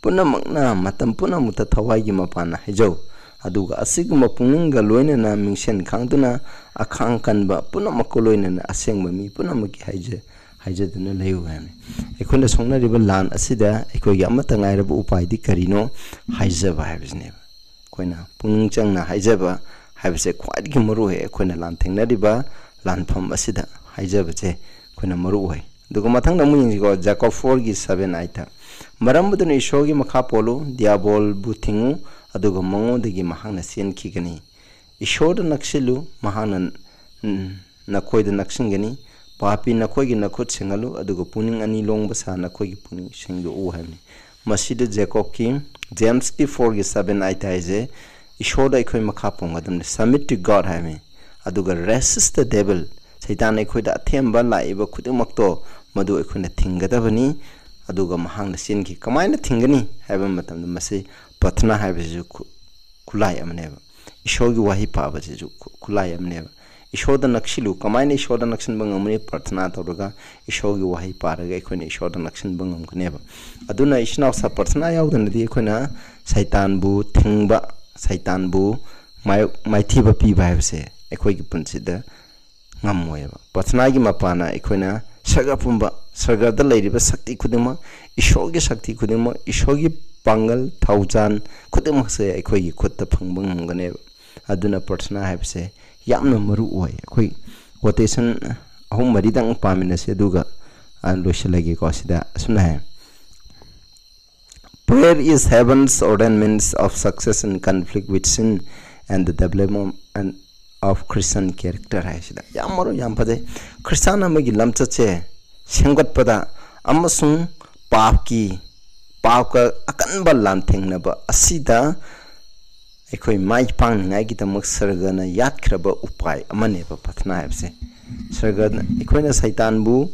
ꯄꯨꯝꯅꯃꯛꯅ ꯃꯇꯝ ꯄꯨꯝꯅꯃꯛꯇ ꯊꯋꯥꯏꯒꯤ ꯃꯄꯥꯟꯅ ꯍꯥꯏꯖꯧ, ꯑꯗꯨꯒ ꯑꯁꯤꯒꯨꯝꯕ ꯄꯨꯛꯅꯤꯡꯒ ꯂꯣꯏꯅꯅ ꯃꯤꯡꯁꯦꯟ ꯈꯥꯡꯗꯨꯅ ꯑꯈꯥꯡ ꯀꯟꯕ ꯄꯨꯝꯅꯃꯛꯀ ꯂꯣꯏꯅꯅ ꯑꯁꯦꯡꯕ ꯃꯤ ꯄꯨꯝꯅꯃꯛꯀꯤ ꯍꯥꯏꯖ-, ꯍꯥꯏꯖꯗꯨꯅ ꯂꯩꯌꯨ" ꯍꯥꯏꯕꯅꯤ꯫ ꯑꯩꯈꯣꯏꯅ ꯁꯣꯛꯅꯔꯤꯕ ꯂꯥꯟ ꯑꯁꯤꯗ ꯑꯩꯈꯣꯏꯒꯤ ꯑꯃꯠꯇ ꯉꯥꯏꯔꯕ ꯎꯄꯥꯏꯗꯤ ꯀꯔꯤꯅꯣ? ꯍꯥꯏꯖꯕ ꯍꯥꯏꯕꯁꯤꯅꯦꯕ꯫ ꯑꯩꯈꯣꯏꯅ ꯄꯨꯛꯅꯤꯡ ꯆꯪꯅ ꯍꯥꯏꯖꯕ ꯍꯥꯏꯕꯁꯦ ꯈ꯭ꯋꯥꯏꯗꯒꯤ ꯃꯔꯨ ꯑꯣꯏ꯫ ꯑꯩꯈꯣꯏꯅ ꯂꯥꯟꯊꯦꯡꯅꯔꯤꯕ ꯂꯥꯟꯐꯝ ꯑꯁꯤꯗ ꯍꯥꯏꯖꯕꯁꯦ ꯑꯩꯈꯣꯏꯅ ꯃꯔꯨ ꯑꯣꯏ꯫ ꯑꯗꯨꯒ ꯃꯊꯪꯗ ꯑꯃꯨꯛ ꯌꯦꯡꯁꯤꯀꯣ, Jacob fourꯒꯤ seven, eightꯇ꯫ ꯃꯔꯝ ꯑꯗꯨꯅ ꯏꯁꯣꯔꯒꯤ ꯃꯈꯥ ꯄꯣꯜꯂꯨ, ꯗꯤꯌꯥꯕꯣꯜꯕꯨ ꯊꯤꯡꯉꯨ, ꯑꯗꯨꯒ ꯃꯉꯣꯟꯗꯒꯤ ꯃꯍꯥꯛꯅ ꯆꯦꯟꯈꯤꯒꯅꯤ꯫ ꯏꯁꯣꯔꯗ ꯅꯛꯁꯤꯜꯂꯨ, ꯃꯍꯥꯛꯅ ꯎꯝ, ꯅꯈꯣꯏꯗ ꯅꯛꯁꯤꯟꯒꯅꯤ꯫ ꯄꯥꯄꯤ ꯅꯈꯣꯏꯒꯤ ꯅꯈꯨꯠ ꯁꯦꯡꯍꯜꯂꯨ, ꯑꯗꯨꯒ ꯄꯨꯛꯅꯤꯡ ꯑꯅꯤ ꯂꯣꯡꯕ ꯁꯥ ꯅꯈꯣꯏꯒꯤ ꯄꯨꯛꯅꯤꯡ ꯁꯦꯡꯗꯣꯛꯎ ꯍꯥꯏꯕꯅꯤ꯫ ꯃꯁꯤꯗ ꯖꯦꯀꯣꯕꯀꯤ, ꯖꯦꯝꯁꯀꯤ ꯐꯣꯔꯒꯤ ꯁꯕꯦꯟ ꯑꯥꯏꯠ ꯍꯥꯏꯁꯦ ꯏꯁꯣꯔꯗ ꯑꯩꯈꯣꯏ ꯃꯈꯥ ꯄꯣꯟꯒꯗꯕꯅꯤ, submit to God ꯍꯥꯏꯕꯅꯤ꯫ ꯑꯗꯨꯒ resist the devil, ꯁꯩꯇꯥꯟ ꯑꯩꯈꯣꯏꯗ ꯑꯊꯦꯝꯕ ꯂꯥꯛꯏꯕ ꯈꯨꯗꯤꯡꯃꯛꯇꯣ ꯃꯗꯨ ꯑꯩꯈꯣꯏꯅ ꯊꯤꯡꯒꯗꯕꯅꯤ꯫ ꯑꯗꯨꯒ ꯃꯍꯥꯛꯅ ꯆꯦꯟꯈꯤ꯫ ꯀꯃꯥꯏꯅ ꯊꯤꯡꯒꯅꯤ ꯍꯥꯏꯕ ꯃꯇꯝꯗ ꯃꯁꯤ ꯄ꯭ꯔꯊꯅꯥ ꯍꯥꯏꯕꯁꯤꯁꯨ ꯈꯨ-, ꯈꯨꯠꯂꯥꯏ ꯑꯃꯅꯦꯕ꯫ ꯏꯁꯣꯔꯒꯤ ꯋꯥꯍꯩ ꯄꯥꯕꯁꯤꯁꯨ ꯈꯨ-, ꯈꯨꯠꯂꯥꯏ ꯑꯃꯅꯦꯕ꯫ ꯏꯁꯣꯔꯗ ꯅꯛꯁꯤꯜꯂꯨ꯫ ꯀꯃꯥꯏꯅ ꯏꯁꯣꯔꯗ ꯅꯛꯁꯤꯟꯕ ꯉꯝꯒꯅꯤ? ꯄ꯭ꯔꯊꯅꯥ ꯇꯧꯔꯒ, ꯏꯁꯣꯔꯒꯤ ꯋꯥꯍꯩ ꯄꯥꯔꯒ ꯑꯩꯈꯣꯏꯅ ꯏꯁꯣꯔꯗ ꯅꯛꯁꯤꯟꯕ ꯉꯝꯒꯅꯦꯕ꯫ ꯑꯗꯨꯅ ꯏꯆꯤꯟ ꯏꯅꯥꯎꯁꯥ, ꯄ꯭ꯔꯊꯅꯥ ꯌꯥꯎꯗꯅꯗꯤ ꯑꯩꯈꯣꯏꯅ ꯁꯩꯇꯥꯟꯕꯨ ꯊꯤꯡꯕ, ꯁꯩꯇꯥꯟꯕꯨ ꯃꯥꯌꯣꯛ-, ꯃꯥꯏꯊꯤꯕ ꯄꯤꯕ ꯍꯥꯏꯕꯁꯦ ꯑꯩꯈꯣꯏꯒꯤ ꯄꯨꯟꯁꯤꯗ ꯉꯝꯃꯣꯏꯕ꯫ ꯄ꯭ꯔꯊꯅꯥꯒꯤ ꯃꯄꯥꯟꯅ ꯑꯩꯈꯣꯏꯅ ꯁꯔꯒ ꯄꯨꯝꯕ, ꯁꯔꯒꯗ ꯂꯩꯔꯤꯕ ꯁꯛꯇꯤ ꯈꯨꯗꯤꯡꯃꯛ, ꯏꯁꯣꯔꯒꯤ ꯁꯛꯇꯤ ꯈꯨꯗꯤꯡꯃꯛ, ꯏꯁꯣꯔꯒꯤ ꯄꯥꯡꯒꯜ, ꯊꯧꯖꯥꯟ ꯈꯨꯗꯤꯡꯃꯛꯁꯦ ꯑꯩꯈꯣꯏꯒꯤ ꯈꯨꯠꯇ ꯐꯪꯕ ꯉꯝꯒꯅꯦꯕ꯫ ꯑꯗꯨꯅ ꯄ꯭ꯔꯊꯅꯥ ꯍꯥꯏꯕꯁꯦ ꯌꯥꯝꯅ ꯃꯔꯨ ꯑꯣꯏ꯫ ꯑꯩꯈꯣꯏ quotation ꯑꯍꯨꯝ ꯃꯔꯤꯗꯪ ꯄꯥꯃꯤꯟꯅꯁꯤ, ꯑꯗꯨꯒ, ꯑ, ꯂꯣꯏꯁꯤꯜꯂꯒꯦꯀꯣ꯫ ꯁꯤꯗ ꯑꯁꯨꯝꯅ ꯍꯥꯏ, "Prayer is heaven's ordained means of success in conflict with sin and the development of Christian character" ꯍꯥꯏꯁꯤꯗ ꯌꯥꯝ ꯃꯔꯨ, ꯌꯥꯝ ꯐꯖꯩ꯫ ꯈ꯭ꯔꯤꯁꯇꯥꯟ ꯑꯃꯒꯤ ꯂꯝꯆꯠꯁꯦ ꯁꯦꯝꯒꯠꯄꯗ ꯑꯃꯁꯨꯡ ꯄꯥꯞꯀꯤ, ꯄꯥꯞꯀ ꯑꯀꯟꯕ ꯂꯥꯟꯊꯦꯡꯅꯕ ꯑꯁꯤꯗ ꯑꯩꯈꯣꯏ ꯃꯥꯏ ꯄꯥꯛꯅꯤꯡꯉꯥꯏꯒꯤꯗꯃꯛ ꯁꯔꯒꯅ ꯌꯥꯠꯈ꯭ꯔꯕ ꯎꯄꯥꯏ ꯑꯃꯅꯦꯕ ꯄ꯭ꯔꯊꯅꯥ ꯍꯥꯏꯕꯁꯦ꯫ ꯁꯔꯒꯅ ꯑꯩꯈꯣꯏꯅ ꯁꯩꯇꯥꯟꯕꯨ,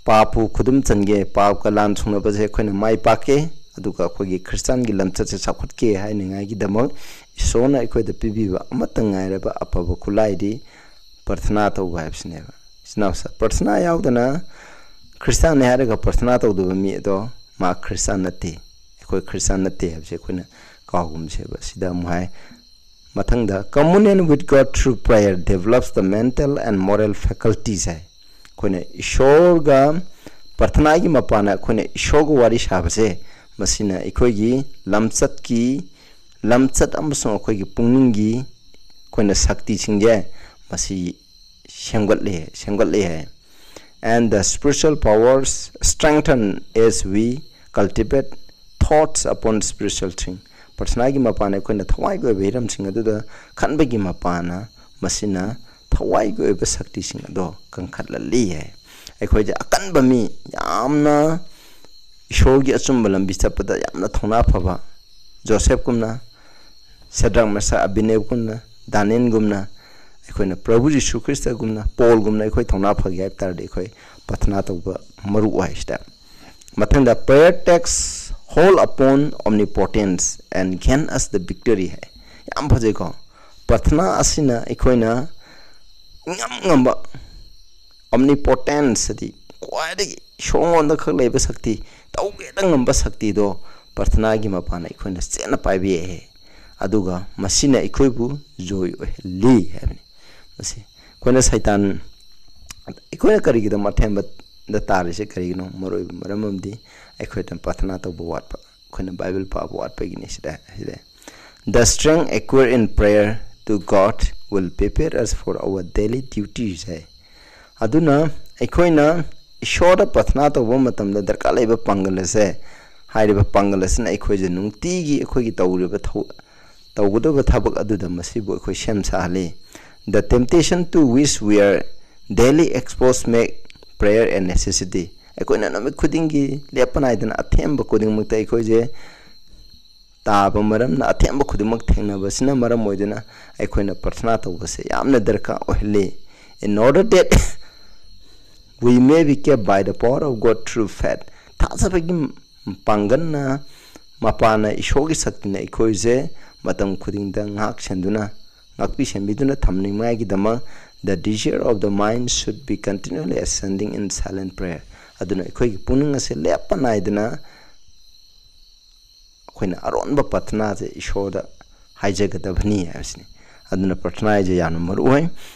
ꯄꯥꯞꯄꯨ ꯈꯨꯗꯨꯝ ꯆꯟꯒꯦ, ꯄꯥꯞꯀ ꯂꯥꯟ ꯁꯣꯛꯅꯕꯁꯦ ꯑꯩꯈꯣꯏꯅ ꯃꯥꯏ ꯄꯥꯛꯀꯦ, ꯑꯗꯨꯒ ꯑꯩꯈꯣꯏꯒꯤ ꯈ꯭ꯔꯤꯁꯇꯥꯟꯒꯤ ꯂꯝꯆꯠꯁꯦ ꯆꯥꯎꯈꯠꯀꯦ ꯍꯥꯏꯅꯤꯡꯉꯥꯏꯒꯤꯗꯃꯛ ꯏꯁꯣꯔꯅ ꯑꯩꯈꯣꯏꯗ ꯄꯤꯕꯤꯕ ꯑꯃꯠꯇ ꯉꯥꯏꯔꯕ ꯑꯐꯕ ꯈꯨꯠꯂꯥꯏꯗꯤ ꯄ꯭ꯔꯊꯅꯥ ꯇꯧꯕ ꯍꯥꯏꯕꯁꯤꯅꯦꯕ꯫ ꯏꯆꯤꯟ ꯏꯅꯥꯎꯁꯥ, ꯄ꯭ꯔꯊꯅꯥ ꯌꯥꯎꯗꯅ ꯈ꯭ꯔꯤꯁꯇꯥꯟꯅꯤ ꯍꯥꯏꯔꯒ ꯄ꯭ꯔꯊꯅꯥ ꯇꯧꯗꯕ ꯃꯤ ꯑꯗꯣ ꯃꯥ ꯈ꯭ꯔꯤꯁꯇꯥꯟ ꯅꯠꯇꯦ, ꯑꯩꯈꯣꯏ ꯈ꯭ꯔꯤꯁꯇꯥꯟ ꯅꯠꯇꯦ ꯍꯥꯏꯕꯁꯦ ꯑꯩꯈꯣꯏꯅ ꯀꯥꯎꯒꯨꯝꯁꯦꯕ꯫ ꯁꯤꯗ ꯑꯃꯨꯛ ꯍꯥꯏ, ꯃꯊꯪꯗ, "Communion with God through prayer develops the mental and moral faculties" ꯍꯥꯏ꯫ ꯑꯩꯈꯣꯏꯅ ꯏꯁꯣꯔꯒ, ꯄ꯭ꯔꯊꯅꯥꯒꯤ ꯃꯄꯥꯟꯅ ꯑꯩꯈꯣꯏꯅ ꯏꯁꯣꯔꯒ ꯋꯥꯔꯤ ꯁꯥꯕꯁꯦ, ꯃꯁꯤꯅ ꯑꯩꯈꯣꯏꯒꯤ ꯂꯝꯆꯠꯀꯤ, ꯂꯝꯆꯠ ꯑꯃꯁꯨꯡ ꯑꯩꯈꯣꯏꯒꯤ ꯄꯨꯛꯅꯤꯡꯒꯤ ꯑꯩꯈꯣꯏꯅ ꯁꯛꯇꯤꯁꯤꯡꯁꯦ ꯃꯁꯤ ꯁꯦꯝꯒꯠꯂꯦ, ꯁꯦꯝꯒꯠꯂꯦ ꯍꯥꯏ꯫ "And the spiritual powers strengthen as we cultivate thoughts upon spiritual thing. ꯄ꯭ꯔꯊꯅꯥꯒꯤ ꯃꯄꯥꯟꯅ ꯑꯩꯈꯣꯏꯅ ꯊꯋꯥꯏꯒꯤ ꯑꯣꯏꯕ ꯍꯤꯔꯝꯁꯤꯡ ꯑꯗꯨꯗ ꯈꯟꯕꯒꯤ ꯃꯄꯥꯟꯅ ꯃꯁꯤꯅ ꯊꯋꯥꯏꯒꯤ ꯑꯣꯏꯕ ꯁꯛꯇꯤꯁꯤꯡ ꯑꯗꯣ ꯀꯟꯈꯠꯍꯜꯂꯤ ꯍꯥꯏ꯫ ꯑꯩꯈꯣꯏꯗꯤ ꯑꯀꯟꯕ ꯃꯤ, ꯌꯥꯝꯅ ꯏꯁꯣꯔꯒꯤ ꯑꯆꯨꯝꯕ ꯂꯝꯕꯤ ꯆꯠꯄꯗ ꯌꯥꯝꯅ ꯊꯧꯅꯥ ꯐꯕ ꯖꯣꯁꯦꯐꯀꯨꯝꯅ, ꯁꯦꯗ꯭ꯔꯛ, ꯃꯦꯁꯥꯛ, ꯑꯕꯤꯗꯅꯦꯒꯣꯒꯨꯝꯅ, ꯗꯥꯅꯤꯌꯦꯜꯒꯨꯝꯅ, ꯑꯩꯈꯣꯏꯅ ꯄ꯭ꯔꯚꯨ ꯖꯤꯁꯨ ꯈ꯭ꯔꯤꯁꯇꯒꯨꯝꯅ, ꯄꯣꯜꯒꯨꯝꯅ ꯑꯩꯈꯣꯏ ꯊꯧꯅꯥ ꯐꯒꯦ ꯍꯥꯏꯕ ꯇꯥꯔꯗꯤ ꯑꯩꯈꯣꯏ ꯄ꯭ꯔꯊꯅꯥ ꯇꯧꯕ ꯃꯔꯨ ꯑꯣꯏ ꯍꯥꯏꯁꯤꯗ꯫ ꯃꯊꯪꯗ, prayer takes hold upon omnipotence and gain us the victory ꯍꯥꯏ꯫ ꯌꯥꯝ ꯐꯖꯩꯀꯣ꯫ ꯄ꯭ꯔꯊꯅꯥ ꯑꯁꯤꯅ ꯑꯩꯈꯣꯏꯅ ꯏꯉꯝ ꯉꯝꯕ, omnipotence ꯍꯥꯏꯗꯤ ꯈ꯭ꯋꯥꯏꯗꯒꯤ ꯏꯁꯣꯔꯉꯣꯟꯗ ꯈꯛ ꯂꯩꯕ ꯁꯛꯇꯤ, ꯇꯧꯒꯦꯗ ꯉꯝꯕ ꯁꯛꯇꯤꯗꯣ ꯄ꯭ꯔꯊꯅꯥꯒꯤ ꯃꯄꯥꯟꯅ ꯑꯩꯈꯣꯏꯅ ꯆꯦꯠꯅ ꯄꯥꯏꯕ ꯌꯥꯏ꯫ ꯑꯗꯨꯒ ꯃꯁꯤꯅ ꯑꯩꯈꯣꯏꯕꯨ ꯖꯣꯏ ꯑꯣꯏꯍꯜꯂꯤ ꯍꯥꯏꯕꯅꯤ꯫ ꯃꯁꯤ ꯑꯩꯈꯣꯏꯅ ꯁꯩꯇꯥꯟ, ꯑꯩꯈꯣꯏꯅ ꯀꯔꯤꯒꯤꯗꯃꯛ ꯑꯊꯦꯝꯕꯗ ꯇꯥꯔꯤꯁꯦ ꯀꯔꯤꯒꯤꯅꯣ? ꯃꯔꯨꯑꯣꯏꯕ ꯃꯔꯝ ꯑꯃꯗꯤ ꯑꯩꯈꯣꯏꯅ ꯄ꯭ꯔꯊꯅꯥ ꯇꯧꯕ ꯋꯥꯠꯄ, ꯑꯩꯈꯣꯏꯅ ꯕꯥꯏꯕꯜ ꯄꯥꯕ ꯋꯥꯠꯄꯒꯤꯅꯤ꯫ ꯁꯤꯗ, ꯁꯤꯗ, "The strength acquired in prayer to God will prepare us for our daily duties" ꯍꯥꯏ꯫ ꯑꯗꯨꯅ ꯑꯩꯈꯣꯏꯅ ꯏꯁꯣꯔꯗ ꯄ꯭ꯔꯊꯅꯥ ꯇꯧꯕ ꯃꯇꯝꯗ ꯗꯔꯀꯥꯔ ꯂꯩꯕ ꯄꯥꯡꯒꯜ ꯑꯁꯦ, ꯍꯥꯏꯔꯤꯕ ꯄꯥꯡꯒꯜ ꯑꯁꯤꯅ ꯑꯩꯈꯣꯏꯁꯦ ꯅꯨꯡꯇꯤꯒꯤ ꯑꯩꯈꯣꯏꯒꯤ ꯇꯧꯔꯤꯕ ꯊꯧ-, ꯇꯧꯒꯗꯕ ꯊꯕꯛ ꯑꯗꯨꯗ ꯃꯁꯤꯕꯨ ꯑꯩꯈꯣꯏ ꯁꯦꯝ ꯁꯥꯍꯜꯂꯤ꯫ "The temptation to which we are daily exposed make prayer a necessity." ꯑꯩꯈꯣꯏꯅ ꯅꯨꯃꯤꯠ ꯈꯨꯗꯤꯡꯒꯤ ꯂꯦꯞꯄ ꯅꯥꯏꯗꯅ ꯑꯊꯦꯝꯕ ꯈꯨꯗꯤꯡꯃꯛꯇ ꯑꯩꯈꯣꯏꯁꯦ ꯇꯥꯕ ꯃꯔꯝꯅ, ꯑꯊꯦꯝꯕ ꯈꯨꯗꯤꯡꯃꯛ ꯊꯦꯡꯅꯕꯁꯤꯅ ꯃꯔꯝ ꯑꯣꯏꯗꯨꯅ ꯑꯩꯈꯣꯏꯅ ꯄ꯭ꯔꯊꯅꯥ ꯇꯧꯕꯁꯦ ꯌꯥꯝꯅ ꯗꯔꯀꯥꯔ ꯑꯣꯏꯍꯜꯂꯤ꯫ "In order that we may be kept by the power of God through faith." ꯊꯥꯖꯕꯒꯤ ꯄꯥꯡꯒꯜꯅ, ꯃꯄꯥꯟꯅ, ꯏꯁꯣꯔꯒꯤ ꯁꯛꯇꯤꯅ ꯑꯩꯈꯣꯏꯁꯦ ꯃꯇꯝ ꯈꯨꯗꯤꯡꯗ ꯉꯥꯛ ꯁꯦꯟꯗꯨꯅ, ꯉꯥꯛꯄꯤ ꯁꯦꯟꯕꯤꯗꯨꯅ ꯊꯝꯅꯤꯡꯉꯥꯏꯒꯤꯗꯃꯛ, "The desire of the mind should be continually ascending in silent prayer." ꯑꯗꯨꯅ ꯑꯩꯈꯣꯏꯒꯤ ꯄꯨꯛꯅꯤꯡ ꯑꯁꯦ ꯂꯦꯞꯄ ꯅꯥꯏꯗꯅ ꯑꯩꯈꯣꯏꯅ ꯑꯔꯣꯟꯕ ꯄ꯭ꯔꯊꯅꯥꯁꯦ ꯏꯁꯣꯔꯗ ꯍꯥꯏꯖꯒꯗꯕꯅꯤ ꯍꯥꯏꯕꯁꯤꯅꯤ꯫ ꯑꯗꯨꯅ ꯄ꯭ꯔꯊꯅꯥ ꯍꯥꯏꯁꯦ ꯌꯥꯝꯅ ꯃꯔꯨ ꯑꯣꯏ꯫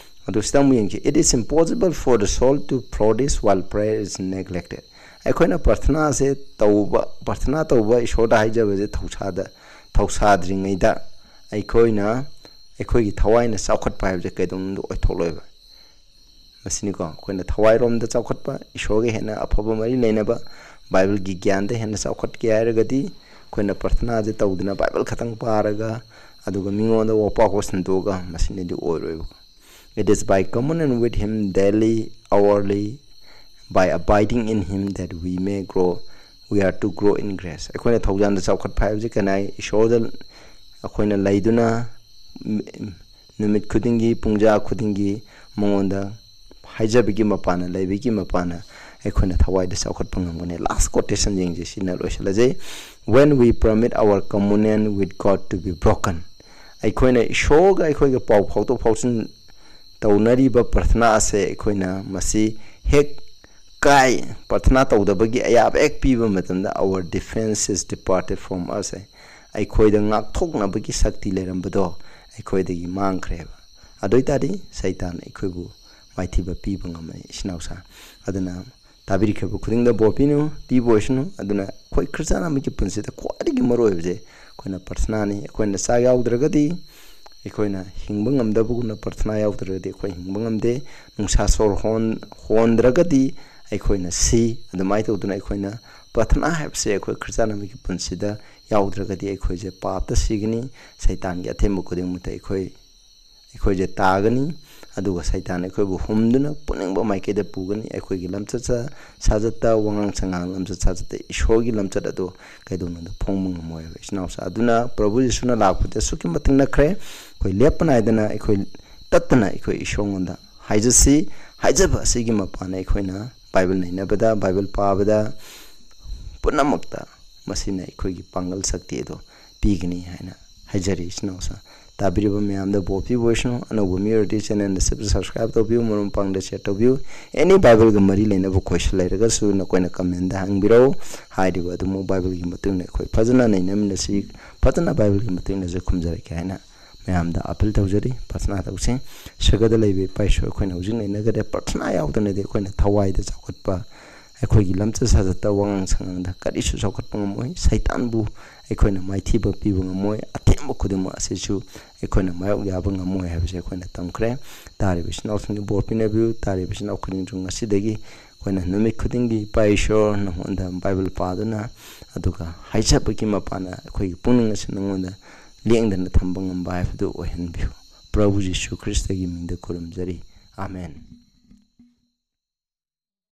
ꯑꯗꯨ ꯁꯤꯗ ꯑꯃꯨꯛ ꯌꯦꯡꯁꯤ, "It is impossible for the soul to progress while prayer is neglected." ꯑꯩꯈꯣꯏꯅ ꯄ꯭ꯔꯊꯅꯥꯁꯦ ꯇꯧꯕ, ꯄ꯭ꯔꯊꯅꯥ ꯇꯧꯕ, ꯏꯁꯣꯔꯗ ꯍꯥꯏꯖꯕꯁꯦ ꯊꯧꯁꯥꯗ, ꯊꯧꯁꯥꯗ꯭ꯔꯤꯉꯩꯗ ꯑꯩꯈꯣꯏꯅ, ꯑꯩꯈꯣꯏꯒꯤ ꯊꯋꯥꯏꯅ ꯆꯥꯎꯈꯠꯄ ꯍꯥꯏꯕꯁꯦ ꯀꯩꯗꯧꯅꯨꯡꯗ ꯑꯣꯏꯊꯣꯛꯂꯣꯏꯕ꯫ ꯃꯁꯤꯅꯤꯀꯣ, ꯑꯩꯈꯣꯏꯅ ꯊꯋꯥꯏꯔꯣꯝꯗ ꯆꯥꯎꯈꯠꯄ, ꯏꯁꯣꯔꯒ ꯍꯦꯟꯅ ꯑꯐꯕ ꯃꯔꯤ ꯂꯩꯅꯕ, ꯕꯥꯏꯕꯜꯒꯤ ꯒ꯭ꯌꯥꯟꯗ ꯍꯦꯟꯅ ꯆꯥꯎꯈꯠꯀꯦ ꯍꯥꯏꯔꯒꯗꯤ ꯑꯩꯈꯣꯏꯅ ꯄ꯭ꯔꯊꯅꯥꯁꯦ ꯇꯧꯗꯅ ꯕꯥꯏꯕꯜ ꯈꯛꯇꯪ ꯄꯥꯔꯒ ꯑꯗꯨꯒ ꯃꯤꯉꯣꯟꯗ ꯋꯥꯄꯥꯎ ꯁꯟꯗꯣꯛꯑꯒ ꯃꯁꯤꯅꯗꯤ ꯑꯣꯏꯔꯣꯏꯕ꯫ It is by communion with him daily, hourly, by abiding in him that we may grow, we are to grow in grace. ꯑꯩꯈꯣꯏꯅ ꯊꯧꯖꯥꯟꯗ ꯆꯥꯎꯈꯠꯄ ꯍꯥꯏꯕꯁꯤ ꯀꯅꯥ? ꯏꯁꯣꯔꯗ ꯑꯩꯈꯣꯏꯅ ꯂꯩꯗꯨꯅ ꯅꯨꯃꯤꯠ ꯈꯨꯗꯤꯡꯒꯤ, ꯄꯨꯡꯖꯥ ꯈꯨꯗꯤꯡꯒꯤ ꯃꯉꯣꯟꯗ ꯍꯥꯏꯖꯕꯒꯤ ꯃꯄꯥꯟꯅ, ꯂꯩꯕꯒꯤ ꯃꯄꯥꯟꯅ ꯑꯩꯈꯣꯏꯅ ꯊꯋꯥꯏꯗ ꯆꯥꯎꯈꯠꯄ ꯉꯝꯒꯅꯤ꯫ Last quotation ꯌꯦꯡꯁꯤ, ꯁꯤꯅ ꯂꯣꯏꯁꯤꯜꯂꯁꯦ꯫ When we permit our communion with God to be broken, ꯑꯩꯈꯣꯏꯅ ꯏꯁꯣꯔꯒ ꯑꯩꯈꯣꯏꯒ ꯄꯥꯎ ꯐꯥꯎꯗꯣꯛ ꯐꯥꯎꯖꯤꯟ ꯇꯧꯅꯔꯤꯕ ꯄ꯭ꯔꯊꯅꯥ ꯑꯁꯦ ꯑꯩꯈꯣꯏꯅ ꯃꯁꯤ ꯍꯦꯛ ꯀꯥꯏ, ꯄ꯭ꯔꯊꯅꯥ ꯇꯧꯗꯕꯒꯤ ꯑꯌꯥꯕ ꯍꯦꯛ ꯄꯤꯕ ꯃꯇꯝꯗ, our defense is departed from us, ꯑꯩꯈꯣꯏꯗ ꯉꯥꯛꯊꯣꯛꯅꯕꯒꯤ ꯁꯛꯇꯤ ꯂꯩꯔꯝꯕꯗꯣ ꯑꯩꯈꯣꯏꯗꯒꯤ ꯃꯥꯡꯈ꯭ꯔꯦꯕ꯫ ꯑꯗꯨ ꯑꯣꯏꯇꯥꯔꯗꯤ ꯁꯩꯇꯥꯟ ꯑꯩꯈꯣꯏꯕꯨ ꯃꯥꯏꯊꯤꯕ ꯄꯤꯕ ꯉꯝꯃꯅꯤ, ꯏꯆꯤꯟ ꯏꯅꯥꯎꯁꯥ꯫ ꯑꯗꯨꯅ ꯇꯥꯕꯤꯔꯤꯈ꯭ꯔꯕ ꯈꯨꯗꯤꯡꯗ ꯕꯣꯔ ꯄꯤꯅꯨ, ꯄꯤꯕ ꯑꯣꯏꯁꯅꯨ꯫ ꯑꯗꯨꯅ ꯑꯩꯈꯣꯏ ꯈ꯭ꯔꯤꯁꯇꯥꯟ ꯑꯃꯒꯤ ꯄꯨꯟꯁꯤꯗ ꯈ꯭ꯋꯥꯏꯗꯒꯤ ꯃꯔꯨ ꯑꯣꯏꯕꯁꯦ ꯑꯩꯈꯣꯏꯅ ꯄ꯭ꯔꯊꯅꯥꯅꯤ꯫ ꯑꯩꯈꯣꯏꯅ ꯆꯥꯛ ꯌꯥꯎꯗ꯭ꯔꯒꯗꯤ ꯑꯩꯈꯣꯏꯅ ꯍꯤꯡꯕ ꯉꯝꯗꯕꯒꯨꯝꯅ, ꯄ꯭ꯔꯊꯅꯥ ꯌꯥꯎꯗ꯭ꯔꯒꯗꯤ ꯑꯩꯈꯣꯏ ꯍꯤꯡꯕ ꯉꯝꯗꯦ꯫ ꯅꯨꯡꯁꯥ ꯁꯣꯔ ꯍꯣꯟ-, ꯍꯣꯟꯗ꯭ꯔꯒꯗꯤ ꯑꯩꯈꯣꯏꯅ ꯁꯤ꯫ ꯑꯗꯨꯃꯥꯏꯅ ꯇꯧꯗꯅ ꯑꯩꯈꯣꯏꯅ ꯄ꯭ꯔꯊꯅꯥ ꯍꯥꯏꯕꯁꯦ ꯑꯩꯈꯣꯏ ꯈ꯭ꯔꯤꯁꯇꯥꯟ ꯑꯃꯒꯤ ꯄꯨꯟꯁꯤꯗ ꯌꯥꯎꯗ꯭ꯔꯒꯗꯤ ꯑꯩꯈꯣꯏꯁꯦ ꯄꯥꯞꯇ ꯁꯤꯒꯅꯤ, ꯁꯩꯇꯥꯟꯒꯤ ꯑꯊꯦꯝꯕ ꯈꯨꯗꯤꯡꯃꯛꯇ ꯑꯩꯈꯣꯏ, ꯑꯩꯈꯣꯏꯁꯦ ꯇꯥꯒꯅꯤ꯫ ꯑꯗꯨꯒ ꯁꯩꯇꯥꯟ ꯑꯩꯈꯣꯏꯕꯨ ꯍꯨꯝꯗꯨꯅ ꯄꯨꯅꯤꯡꯕ ꯃꯥꯏꯀꯩꯗ ꯄꯨꯒꯅꯤ꯫ ꯑꯩꯈꯣꯏꯒꯤ ꯂꯝꯆꯠ ꯁꯥ-, ꯁꯥꯖꯠꯇ, ꯋꯥꯉꯥꯡ ꯁꯉꯥꯡ, ꯂꯝꯆꯠ ꯁꯥꯖꯠꯇ ꯏꯁꯣꯔꯒꯤ ꯂꯝꯆꯠ ꯑꯗꯨ ꯀꯩꯗꯧꯅꯨꯡꯗ ꯐꯣꯡꯕ ꯉꯝꯃꯣꯏ ꯍꯥꯏꯕ, ꯏꯆꯤꯟ ꯏꯅꯥꯎꯁꯥ꯫ ꯑꯗꯨꯅ ꯄ꯭ꯔꯚꯨ ꯌꯤꯁꯨꯅ ꯂꯥꯛꯄꯗ ꯑꯁꯨꯛꯀꯤ ꯃꯇꯤꯛ ꯅꯛꯈ꯭ꯔꯦ꯫ ꯑꯩꯈꯣꯏ ꯂꯦꯞꯄ ꯅꯥꯏꯗꯅ, ꯑꯩꯈꯣꯏ ꯇꯠꯇꯅ ꯑꯩꯈꯣꯏ ꯏꯁꯣꯔꯉꯣꯟꯗ ꯍꯥꯏꯖꯁꯤ꯫ ꯍꯥꯏꯖꯕ ꯑꯁꯤꯒꯤ ꯃꯄꯥꯟꯅ ꯑꯩꯈꯣꯏꯅ ꯕꯥꯏꯕꯜ ꯅꯩꯅꯕꯗ, ꯕꯥꯏꯕꯜ ꯄꯥꯕꯗ, ꯄꯨꯝꯅꯃꯛꯇ ꯃꯁꯤꯅ ꯑꯩꯈꯣꯏꯒꯤ ꯄꯥꯡꯒꯜ ꯁꯛꯇꯤ ꯑꯗꯨ ꯄꯤꯒꯅꯤ ꯍꯥꯏꯅ ꯍꯥꯏꯖꯔꯤ, ꯏꯆꯤꯟ ꯏꯅꯥꯎꯁꯥ꯫ ꯇꯥꯕꯤꯔꯤꯕ ꯃꯌꯥꯝꯗ ꯕꯣꯔ ꯄꯤꯕ ꯑꯣꯏꯁꯅꯨ꯫ ꯑꯅꯧꯕ ꯃꯤ ꯑꯣꯏꯔꯗꯤ channel ꯑꯁꯤꯕꯨ subscribe ꯇꯧꯕꯤꯌꯨ, ꯃꯔꯨꯞ ꯃꯄꯥꯡꯗ share ꯇꯧꯕꯤꯌꯨ꯫ Any ꯕꯥꯏꯕꯜꯒ ꯃꯔꯤ ꯂꯩꯅꯕ question ꯂꯩꯔꯒꯁꯨ ꯅꯈꯣꯏꯅ comment ꯗ ꯍꯪꯕꯤꯔꯛꯎ꯫ ꯍꯥꯏꯔꯤꯕ ꯑꯗꯨꯃꯛ ꯕꯥꯏꯕꯜꯒꯤ ꯃꯇꯨꯡ ꯏꯟꯅ ꯑꯩꯈꯣꯏ ꯐꯖꯅ ꯅꯩꯅꯃꯤꯟꯅꯁꯤ, ꯐꯖꯅ ꯕꯥꯏꯕꯜꯒꯤ ꯃꯇꯨꯡ ꯏꯟꯅꯁꯨ ꯈꯨꯝꯖꯔꯛꯀꯦ ꯍꯥꯏꯅ ꯃꯌꯥꯝꯗ appeal ꯇꯧꯖꯔꯤ꯫ ꯄ꯭ꯔꯊꯅꯥ ꯇꯧꯁꯤ꯫ ꯁꯔꯒꯗ ꯂꯩꯕ ꯏꯄꯥ ꯏꯁꯣꯔ, ꯑꯩꯈꯣꯏꯅ ꯍꯧꯖꯤꯛ ꯅꯩꯅꯒꯗꯕ ꯄ꯭ꯔꯊꯅꯥ ꯌꯥꯎꯗꯅꯗꯤ ꯑꯩꯈꯣꯏꯅ ꯊꯋꯥꯏꯗ ꯆꯥꯎꯈꯠꯄ, ꯑꯩꯈꯣꯏꯒꯤ ꯂꯝꯆꯠ ꯁꯥꯖꯠꯇ, ꯋꯥꯉꯥꯡ ꯁꯉꯥꯡꯗ ꯀꯔꯤꯁꯨ ꯆꯥꯎꯈꯠꯄ ꯉꯝꯃꯣꯏ꯫ ꯁꯩꯇꯥꯟꯕꯨ ꯑꯩꯈꯣꯏꯅ ꯃꯥꯏꯊꯤꯕ ꯄꯤꯕ ꯉꯝꯃꯣꯏ꯫ ꯑꯊꯦꯡꯕ ꯈꯨꯗꯤꯡꯃꯛ ꯑꯁꯤꯁꯨ ꯑꯩꯈꯣꯏꯅ ꯃꯥꯌꯣꯛ ꯌꯥꯕ ꯉꯝꯃꯣꯏ ꯍꯥꯏꯕꯁꯦ ꯑꯩꯈꯣꯏꯅ ꯇꯝꯈ꯭ꯔꯦ꯫ ꯇꯥꯔꯤꯕ ꯏꯆꯤꯟ ꯏꯅꯥꯎꯁꯤꯡꯒꯤ ꯕꯣꯔ ꯄꯤꯅꯕꯤꯌꯨ꯫ ꯇꯥꯔꯤꯕ ꯏꯆꯤꯟ ꯏꯅꯥꯎ ꯈꯨꯗꯤꯡꯁꯨ ꯉꯁꯤꯗꯒꯤ ꯑꯩꯈꯣꯏꯅ ꯅꯨꯃꯤꯠ ꯈꯨꯗꯤꯡꯒꯤ, ꯏꯄꯥ ꯏꯁꯣꯔ, ꯅꯉꯣꯟꯗ ꯕꯥꯏꯕꯜ ꯄꯥꯗꯨꯅ, ꯑꯗꯨꯒ ꯍꯥꯏꯖꯕꯒꯤ ꯃꯄꯥꯟꯅ ꯑꯩꯈꯣꯏꯒꯤ ꯄꯨꯛꯅꯤꯡ ꯑꯁꯤ ꯅꯉꯣꯟꯗ ꯂꯦꯡꯗꯅ ꯊꯝꯕ ꯉꯝꯕ ꯍꯥꯏꯕꯗꯨ ꯑꯣꯏꯍꯟꯕꯤꯌꯨ꯫ ꯄ꯭ꯔꯚꯨ ꯖꯤꯁꯨ ꯈ꯭ꯔꯤꯁꯇꯒꯤ ꯃꯤꯡꯗ ꯈꯨꯔꯨꯝꯖꯔꯤ꯫ ꯑꯥꯃꯦꯟ꯫